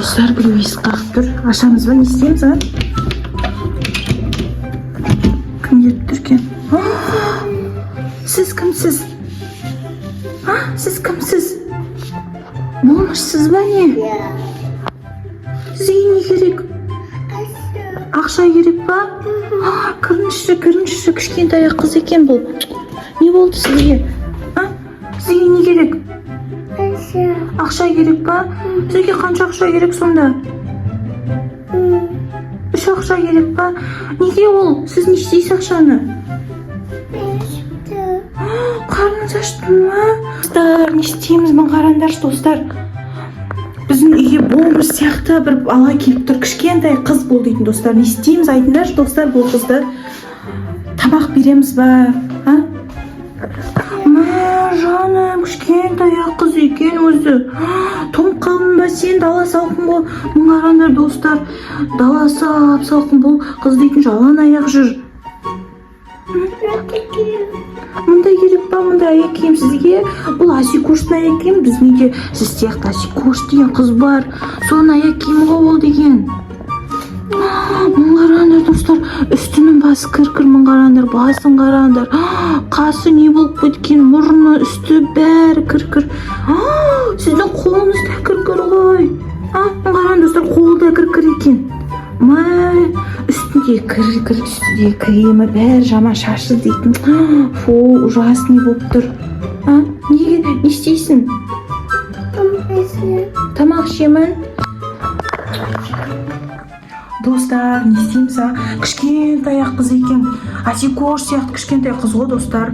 Достар, біреу есік қағып тұр. Ашамыз ба, не істейміз, а? Кім келіп тұр екен? Сіз кімсіз? А, сіз кімсіз? Болмышсыз ба, не? Сізге не керек? Ақша керек па? А, кіріңізші, кіріңізші, кішкентай қыз екен бұл. Не болды сізге? А? Сізге не керек? Ақша керек па? Сізге қанша ақша керек сонда? Үш ақша керек па? Неге ол? Сіз не істейсіз ақшаны? Қарныңыз ашты ма? Достар, не істейміз? Мына қараңдаршы, достар. Біздің үйге бомж сияқты бір бала келіп тұр. Кішкентай қыз бұл дейтін, достар. Не істейміз, айтыңдаршы, достар, бұл қызды? Тамақ береміз ба? А? Мә, жаным, кішкентай ақ қыз екен өзі. Тоңып қалдың ба сен? Дала салқын ғой. Мына қараңдар, достар. Дала сап салқын, бұл қыз дейтін жалаң аяқ жүр. Мындай керек па, мындай аяқ киім сізге? Бұл Асикоштың аяқ киімі. Біздің үйде сіз сияқты Асикош деген қыз бар. Соның аяқ киімі ғой ол деген. Мына қараңдар, достар, үстінің басы кір кір. Мына қараңдар, басын қараңдар. Қасы не болып кеткен, мұрны, үсті бәрі кір кір. Сіздің қолыңыз да кір кір ғой. А, мына қараңдар, достар, қолы да кір кір екен. Мә, үстінде кір кір, үстінде кремі бәрі жаман, шашы дейтін. Фу, ужасный болып тұр. А, неге, не істейсің? Тамақ ішемін. Достар, не істейміз, а? Кішкентай ақ қыз екен. Асикош сияқты кішкентай қыз ғой, достар.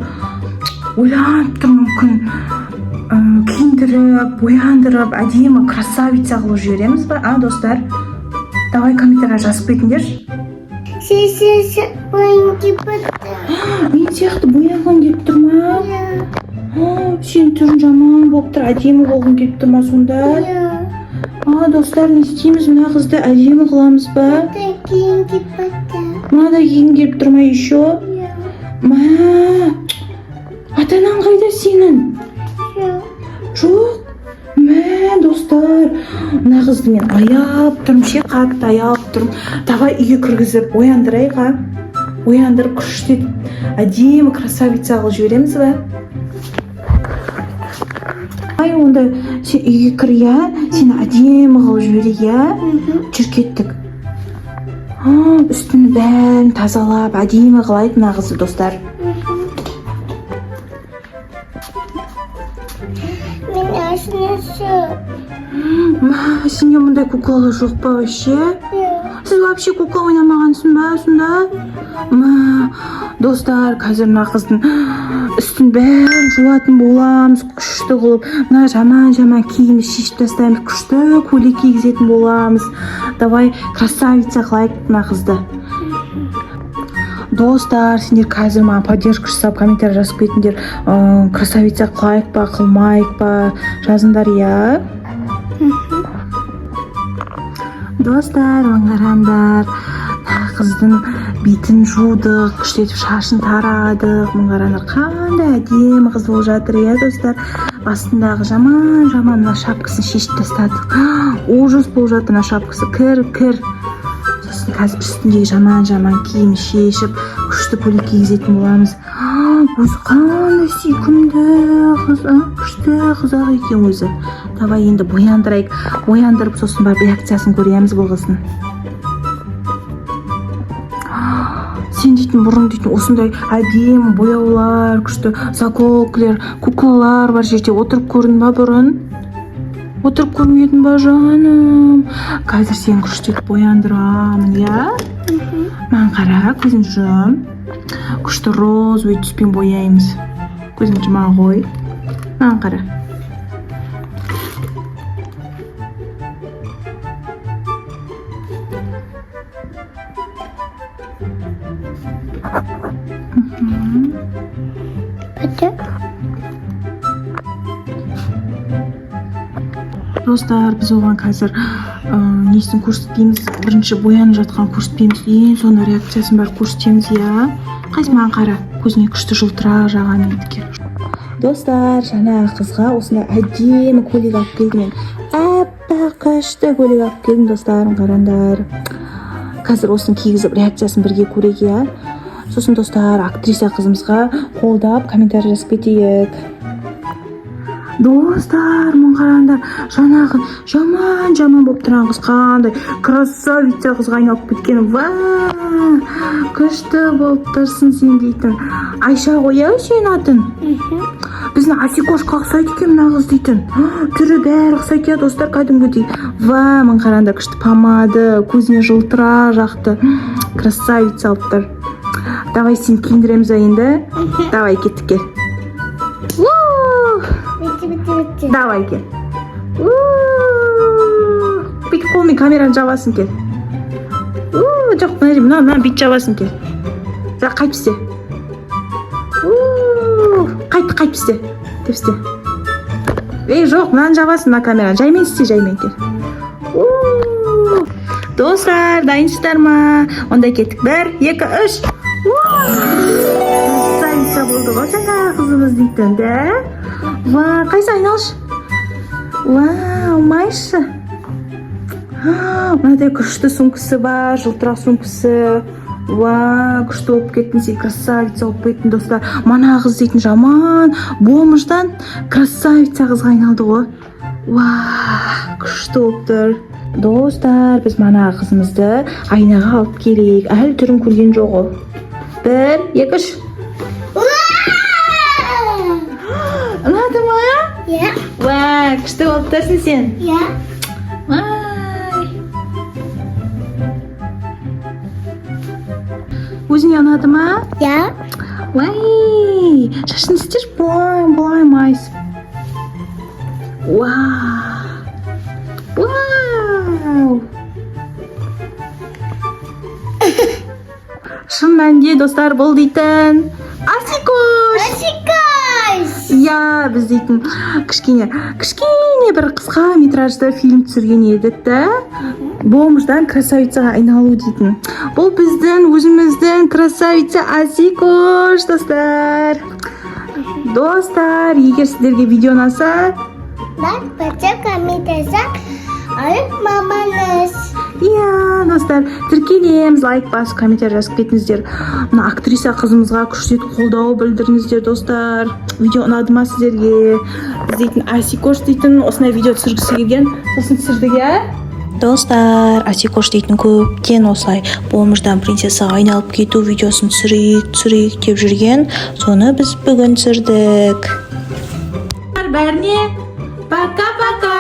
Ойланып тұрмын, мүмкін киіндіріп, бояндырып, әдемі красавица қылып жібереміз ба, а, достар? Давай, комментарийға жазып кетіңдерші. Мен сияқты боянғың келіп тұр ма? А, сенің түрің жаман болып тұр, әдемі болғың келіп тұр ма сонда? А, достар, не істейміз, мына қызды әдемі қыламыз ба? Мына да кигің келіп тұр ма еще? Мә, ата анаң қайда сенің? Жоқ. Мә, достар, мына қызды мен аяп тұрмын ше, қатты аяп тұрмын. Давай, үйге кіргізіп бояндырайық, а? Бояндырып, күшті етіп, әдемі красавица қылып жібереміз ба? Ай, онда сен үйге кір, иә? Сені әдемі қылып жіберейік, иә? Жүр, кеттік. А, үстін бәрін тазалап, әдемі қылайық мына қызды, достар. Мен ашынысы. Мә, сенде мұндай куклалар жоқ па вообще? Сіз вообще кукла ойнамағансың ба сонда? Мә, достар, қазір мына қыздың үстін бәрін жуатын боламыз, күшті қылып. Мына жаман жаман киімді шешіп тастаймыз, күшті көйлек кигізетін боламыз. Давай, красавица қылайық мына қызды. Достар, сендер қазір маған поддержка жасап, комментарий жазып кетіңдер. Красавица қылайық па, қылмайық па, жазыңдар, иә? Достар, мына қараңдар, мына қыздың бетін жудық, күштетіп шашын тарадық. Мына қараңдар, қандай әдемі қыз болып жатыр, иә, достар? Астындағы жаман жаман мына шапкасын шешіп тастадық. Ужас болып жатыр мына шапкасы, кір кір. Сосын қазір үстіндегі жаман жаман киімін шешіп, күшті көйлек кигізетін боламыз. Өзі қандай сүйкімді қыз, а? Күшті қыз ақ екен өзі. Давай, енді бояндырайық. Бояндырып, сосын барып реакциясын көреміз бұл қыздың. Сен дейтін бұрын дейтін осындай әдемі бояулар, күшті заколкалар, куклалар бар жерде отырып көрдің ба бұрын? Отырып көрмедің ба, жаным? Қазір сені күштеп бояндырамын, иә? Маған қара, көзін жұм. Күшті розовый түспен бояймыз. Көзіңді жұма ғой, маған қара. Бітті. Достар, біз оған қазір несін көрсетпейміз, бірінші боянып жатқан көрсетпейміз, ең соңында реакциясын барып көрсетеміз, иә? Қайсы, маған қара, көзіңе күшті жылтырақ жағамын енді керек. Достар, жаңағы қызға осындай әдемі көйлек алып келдім мен. Аппақ. Аппақ күшті көйлек алып келдім, достарым, қараңдар. Қазір осыны кигізіп, реакциясын бірге көрейік, иә. Сосын, достар, актриса қызымызға қолдап, комментарий жазып кетейік. Достар, мына қараңдар, жаңағы жаман жаман болып тұрған қыз қандай красавица қызға айналып кеткен! Ва, күшті болып тұрсың сен дейтін. Айша ғой, иә, сенің атың? Біздің Асикошқа ұқсайды екен мына қыз дейтін, түрі бәрі ұқсайды, иә, достар, кәдімгідей. Ва, мына қараңдар, күшті помада, көзіне жылтырақ жақты, красавица болып тұр. Давай, сені киіндіреміз ба енді? Давай, кеттік, кел. Уу! Бітті, бітті, бітті. Давай, кел. Уу! Бүйтіп қолмен камераны жабасың, кел. Уу, жоқ, мына жерде, мына мына бүйтіп жабасың, кел. Жа, қайтып істе. Уу, қайт, қайтып істе деп істе. Ей, жоқ, мынаны жабасың, мына камераны жаймен істе, жаймен, кел. Уу! Достар, дайынсыздар ма? Онда кеттік: бір, екі, үш! Уу! Красавица болды ғой жаңағы қызымыз дейтін да. Ва, қайсы, айналшы. Вау, майшы. Мынадай күшті сумкасы бар, жылтырақ сумкасы. Ва, күшті болып кеттің сен, красавица болып кеттің, достар. Мана қыз дейтін жаман бомждан красавица қызға айналды ғой. Ва, күшті болып тұр. Достар, біз мана қызымызды айнаға алып келейік, әлі түрін көрген жоқ ол. Бір, екі, үш! Ұнады ма? Иә. Уа, күшті болып тұрсың сен. Иә. Ай. Өзіңе ұнады ма? Иә. Уай, шашын істеші, былай былай майысып. Вау, вау! Шын мәнінде, достар, бұл дейтін Асикош. Асикош. Иә, біз дейтін кішкене кішкене бір қысқа метражды фильм түсірген едік та, бомждан красавицаға айналу дейтін. Бұл біздің өзіміздің красавица Асикош, достар. Достар, егер сіздерге видео ұнаса, Лайк басып, комментарий алып мамаңыз. Иә, достар, тіркелеміз, лайк басып, комментарий жазып кетіңіздер. Мына актриса қызымызға күштеп қолдау білдіріңіздер. Достар, видео ұнады ма сіздерге? Біз дейтін Асикош дейтін осындай видео түсіргісі келген, сосын түсірдік, иә. Достар, Асикош дейтін көптен осылай бомждан принцессаға айналып кету видеосын түсірейік, түсірейік деп жүрген, соны біз бүгін түсірдік. Бәріне пока пока.